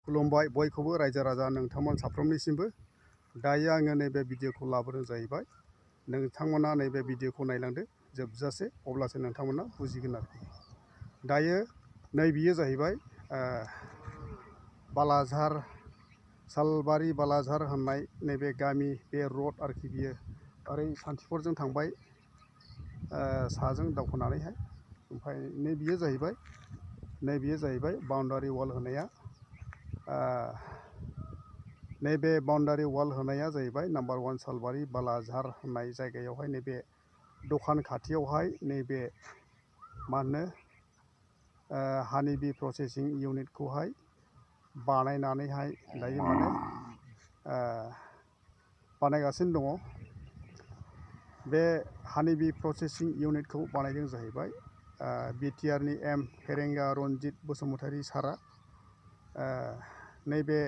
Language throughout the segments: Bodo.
खुलुमबाय बयखौबो रायजो राजा नोंथांमोन साफ्रोमनिसिमबो। दायो आङो नैबे भिडिअखौ लाबोदों जाहैबाय नोंथांमोना नैबे भिडिअखौ नायलांदो जोबजासे, अब्लासो नोंथांमोना बुजिगोन आरोखि। दायो नैबेयो जाहैबाय बालाझार सालबारि बालाझार होननाय नैबे गामि, बे रड आरोखि बियो। ओरै सान्थिफुरजों थांबाय साजों दावखोनानैहाय। ओमफ्राय नैबेयो जाहैबाय बाउन्डारि वाल होनाया। नैबे बाउन्डारि वाल होनाया जाहैबाय नाम्बार 1 सालबारि बालाझार होननाय जायगायावहाय नैबे दखान खाथियावहाय नैबे मा होनो हानि बि प्रसेसिं इउनिटखौहाय बानायनानैहाय दायो माने बानायगासिनो दङ। बे हानि बि प्रसेसिं इउनिटखौ बानायदों जाहैबाय बिटिआरनि एम फेरेंगा रनजित बसुमतारी सारा। नैबे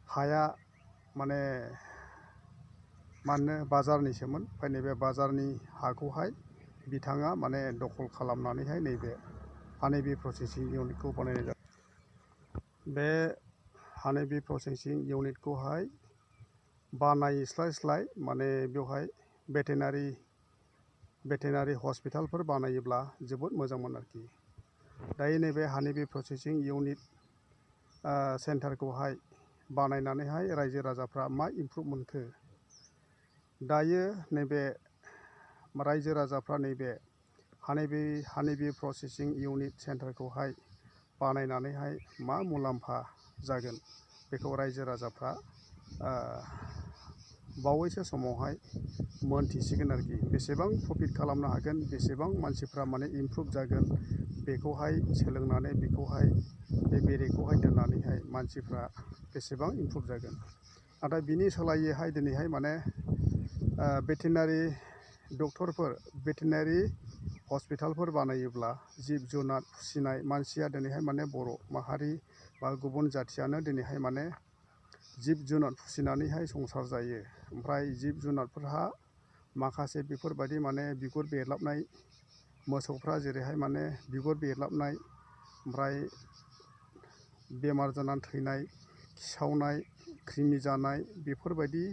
हाया माने मा होनो बाजारनिसोमोन। ओमफ्राय नैबे बाजारनि हाखौहाय बिथाङा माने दखल खालामनानैहाय नैबे हानि बि प्रसेसिं इउनिटखौ बानायनाय जादों। बे हानि बि प्रसेसिं इउनिटखौहाय बानायस्लाय माने बेवहाय भेटेनारि हस्पिटालफोर बानायोब्ला जोबोद मोजांमोन आरोखि। दायो नैबे हानि बि प्रसेसिं इउनिट सेन्टारखौहाय बानायनानैहाय रायजो राजाफ्रा मा इमप्रुभ मोनखो? दायो नैबे रायजो राजाफ्रा नैबे हानि बि प्रसेसिं इउनिट सेन्टारखौहाय बानायनानैहाय मा मुलाम्फा जागोन बेखौ रायजो राजाफ्रा बावैसो समावहाय मोनथिसिगोन आरोखि। बेसेबां प्रफिट खालामनो हागोन, बेसेबां मानसिफ्रा माने इमप्रुभ जागोन, बेखौहाय सोलोंनानै बेखौहाय बे बेरेखौहाय दोननानैहाय मानसिफ्रा बेसेबां इमप्रुभ जागोन। नाथाय बिनि सोलायैहाय दिनैहाय माने भेटेनारि डक्टरफोर, भेटेनारि हस्पिटालफोर बानायोब्ला जिब जुनार फिसिनाय मानसिया दिनैहाय माने बर' माहारि बा गुबुन जाथियानो दिनैहाय माने जिब जुनार फिसिनानैहाय संसार जायो। ओमफ्राय जिब जुनारफोरहा माखासे बेफोरबायदि माने बिगुर बेरलाबनाय, मोसौफ्रा जेरैहाय माने बिगुर बेरलाबनाय, ओमफ्राय बेमार जानानै थैनाय, खिसावनाय, क्रिमि जानाय, बेफोरबायदि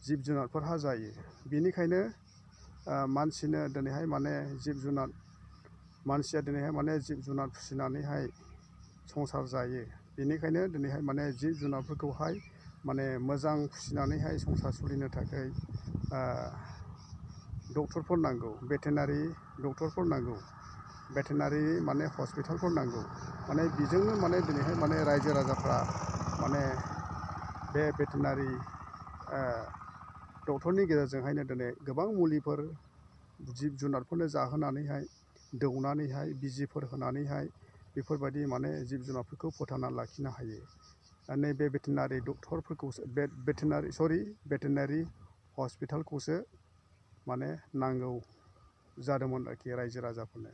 जिब जुनारफोरहा जायो। बेनिखायनो मानसिनो दिनैहाय माने मानसिया दिनैहाय माने जिब जुनार फिसिनानैहाय संसार जायो। बेनिखायनो दिनैहाय माने जिब जुनारफोरखौहाय माने मोजां फिसिनानैहाय संसार सोलिनो थाखाय डक्टरफोर नांगौ, भेटेनारि डक्टरफोर नांगौ, भेटेनारि माने हस्पिटालफोर नांगौ। माने बेजोंनो माने दिनैहाय माने रायजो राजाफ्रा माने बे भेटेनारि डक्टरनि गेजेरजोंहायनो दिनै गोबां मुलिफोर जिब जुनारफोरनो जाहोनानैहाय, दौनानैहाय, बिजिफोर होनानैहाय बेफोरबायदि माने जिब जुनारफोरखौ फोथांना लाखिनो हायो। नैबे भेटेनारि डक्टरफोरखौसो भेटेनारि हस्पिटालखौसो माने नांगौ जादोंमोन आरोखि रायजो राजाफोरनो।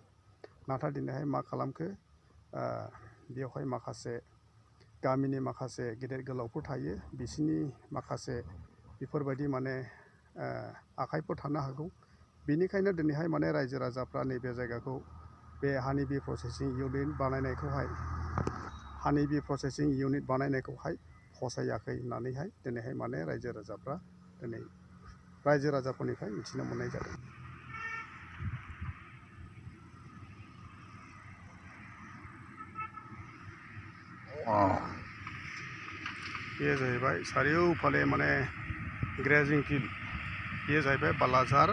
नाथाय दिनैहाय मा खालामखो, बेवहाय माखासे गामिनि माखासे गेदेर गोलावफोर थायो, बिसोरनि माखासे बेफोरबायदि माने आखाइफोर थानो हागौ। बेनिखायनो दिनैहाय माने रायजो राजाफ्रा नैबे जायगाखौ, बे हानि बि प्रसेसिं इउनिट बानायनायखौहाय फसायाखै होननानैहाय दिनैहाय माने रायजो राजाफोरनिफ्राय मिथिनो मोननाय जादों। बेयो जाहैबाय चारियौफाले माने ग्रेजिं फिल्ड। बेयो जाहैबाय बालाझार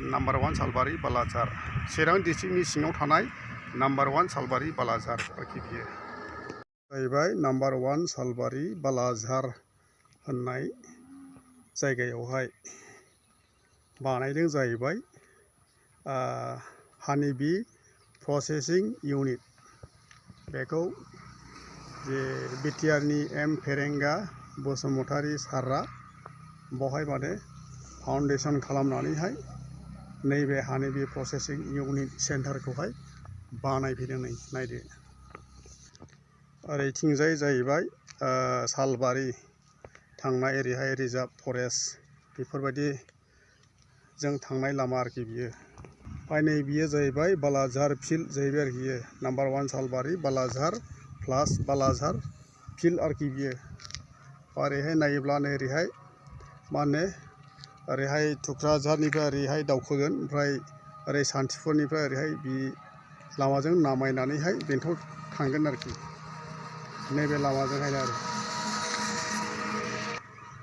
नाम्बार 1 सालबारि बालाझार, चिरां डिस्ट्रिक्टनि सिङाव थानाय नाम्बार 1 सालबारि बालाझार आरोखि। बियो जाहैबाय नाम्बार 1 सालबारि बालाझार होननाय जायगायावहाय बानायदों जाहैबाय हानि बि प्रसेसिं इउनिट। बेखौ जे बिटिआरनि एम फेरेंगा बसुमतारी सारा बावहाय माने फाउन्डेसन खालामनानैहाय नैबे हानि बि प्रसेसिं इउनिट सेन्टारखौहाय बानायफैदों। नै नायदो, ओरैथिंजाय जाहैबाय सालबारि थांनाय, ओरैहाय रिजार्भ फरेस्ट बेफोरबायदि जों थांनाय लामा आरोखि बियो। ओमफ्राय नै बियो जाहैबाय बालाझार फिल्ड जाहैबाय आरोखि। बियो नाम्बार 1 सालबारि बालाझार प्लास बालाझार फिल्ड आरोखि बियो ओरैहाय नायोब्ला नै ओरैहाय मा होनो ओरैहाय थुक्राझारनिफ्राय ओरैहाय दावखोगोन ओमफ्राय ओरै सान्थिफुरनिफ्राय ओरैहाय बि लामाजों नामायनानैहाय बेंटल थांगोन आरोखि नैबे लामाजोंहाय आरो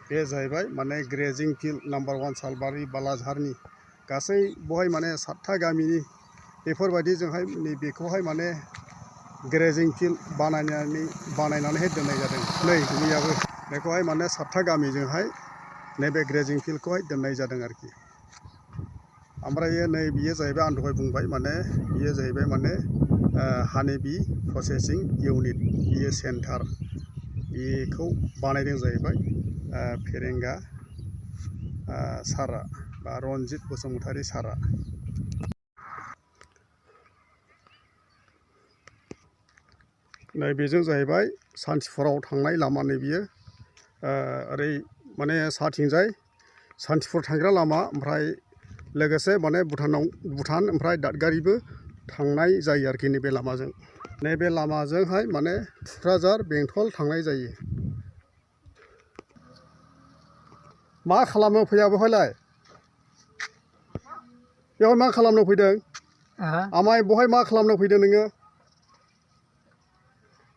बे जाहैबाय माने ग्रेजिं फिल्ड नाम्बार 1 सालबारि बालाझारनि गासै बहाय माने 7था गामिनि बेफोरबायदिजोंहाय नैबेखौहाय माने ग्रेजिं फिल्ड बानायनानैहाय दोननाय जादों नै मैयाबो बेखौहाय माने 7था गामिजोंहाय नैबे ग्रेजिं फिल्डखौहाय दोननाय जादों आरोखि ओमफ्राय नै बियो जाहैबाय आं दहाय बुंबाय माने बियो जाहैबाय माने हानिबि प्रसेसिं इउनिट बियो सेन्टार बेखौ बानायदों जाहैबाय फेरेंगा सारा बा रनजित बसुमतारी सारा नै बेजों जाहैबाय सान्थिफुराव थांनाय लामा नै बियो ओरै माने साथिंजाय सान्थिफुर थांग्रा लामा ओमफ्राय लोगोसे माने भुटान ओमफ्राय दादगारिबो थांनाय जायो आरोखि नैबे लामाजों नैबे लामाजोंहाय माने थुक्राझार बेंटल थांनाय जायो मा खालामनो फैया बेवहायलाय बेवहाय मा खालामनो फैदों आमाय बहाय मा खालामनो फैदों नोङो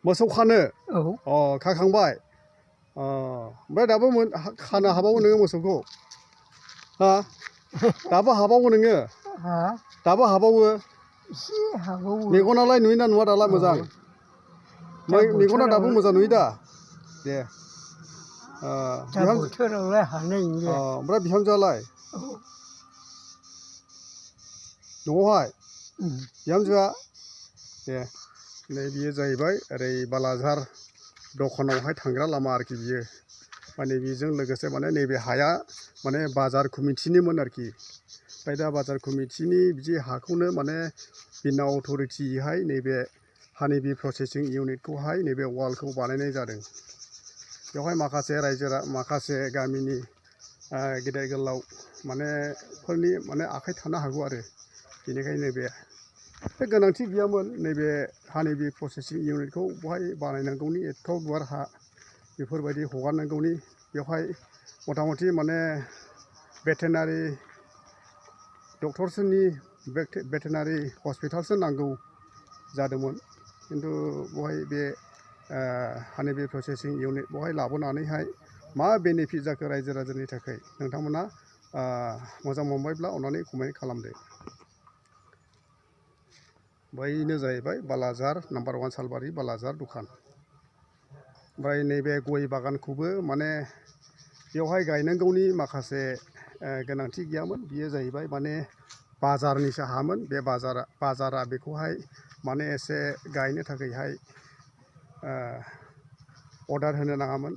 मोसौ खानो खाखांबाय ओमफ्राय दाबो खानो हाबावो नोङो मोसौखौ हा दाबो हाबावो नोङो दाबो हाबावो मेगनालाय नुयोना नुवा दालाय मोजां मेगना दाबो मोजां नुयो दा दे बोथोरावलाय हानाय नंलिया ओमफ्राय बिहामजोआलाय न'आवहाय बिहामजोआ दे नै बियो जाहैबाय ओरै बालाझार दखानावहाय थांग्रा लामा आरोखि बियो माने बेजों लोगोसे माने नैबे हाया माने बाजार कमिटिनिमोन आरोखि ओमफ्राय दा बाजार कमिटिनि बिदि हाखौनो माने बिना अथ'रिटिहाय नैबे हानिबि प्रसेसिं इउनिटखौहाय नैबे वालखौ बानायनाय जादों बेवहाय माखासे माखासे गामिनि गेदेर गोलाव माने फोरनि माने आखाइ थानो हागौ आरो बेनिखायनो बे गोनांथि गैयामोन नैबे हानिबि प्रसेसिं इउनिटखौ बहाय बानायनांगौनि एथ' गुवार हा बेफोरबायदि हगारनांगौनि बेवहाय मथा मथि माने भेटेनारि डक्टरसोनि भेटेनारि हस्पिटालसो नांगौ जादोंमोन खिन्थु बहाय बे हानिबि प्रसेसिं इउनिट बहाय लाबोनानैहाय मा बेनिफिट जाखो रायजो राजानि थाखाय नोंथांमोना मोजां मोनबायब्ला अन्नानै कमेन्ट खालामदो बैनो जाहैबाय बालाझार नाम्बार 1 सालबारि बालाझार दखान ओमफ्राय नैबे गय बागानखौबो माने बेवहाय गायनांगौनि माखासे गोनांथि गैयामोन बियो जाहैबाय माने बाजारनिसो हामोन बे बाजारा बेखौहाय माने एसे गायनो थाखायहाय अर्डार होनो नाङामोन